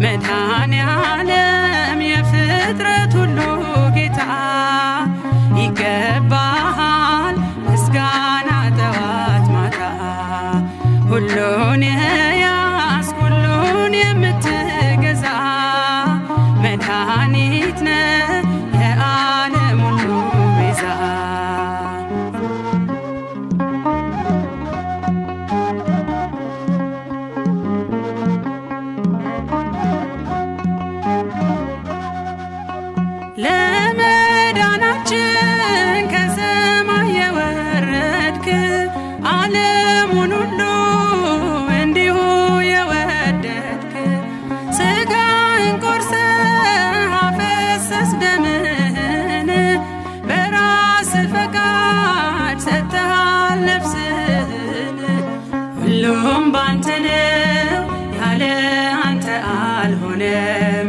መድኃኔዓለም የፍጥረት ሁሉ ጌታ ይገባሃል ምስጋና ጠዋት ማታ። ሁሉን የያዝክ ሁሉን የምትገዛ መድኃኒት ነህ የዓለም ሁሉ ቤዛ። ለመዳናችን ከሰማይ የወረድክ ዓለሙን ሁሉ እንዲሁ የወደድክ ሥጋህን ቆርሰህ አፈሰስ ደምህን በራስህ ፈቃድ ሰጥተሃል ነፍስህን። ሁሉም ባንተ ነው ያለ አንተ አልሆነም።